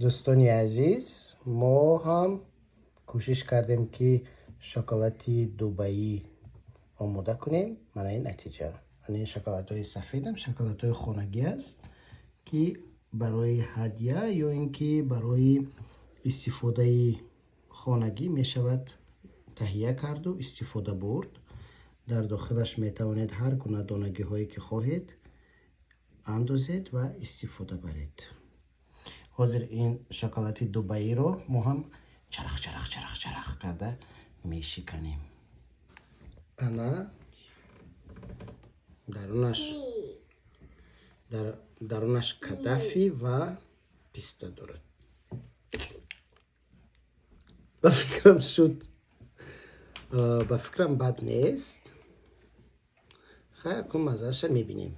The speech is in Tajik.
Дӯстони азиз, мо ҳам кӯшиш кардем, ки шоколади Дубаӣ омода кунем. Мана ин натиҷа. Мана ин шоколадҳои сафедам шоколадҳои хонагӣ аст, ки барои ҳадя ё ин ки барои истифодаи хонагӣ мешавад таҳия карду истифода бурд. Дар дохилаш метавонед ҳар гуна донагиҳое ки хоҳед, андозед ва истифода баред. Ҳозир ин шоколади Дубаиро мо ҳам чарах, чарах, чарах, чарах карда мешиканем. Ана дарунаш, дарунаш кадафи ва писта дорад. Ба фикрам, шуд. Ба фикрам, бад нест. Хай, акун маззаша мебинем.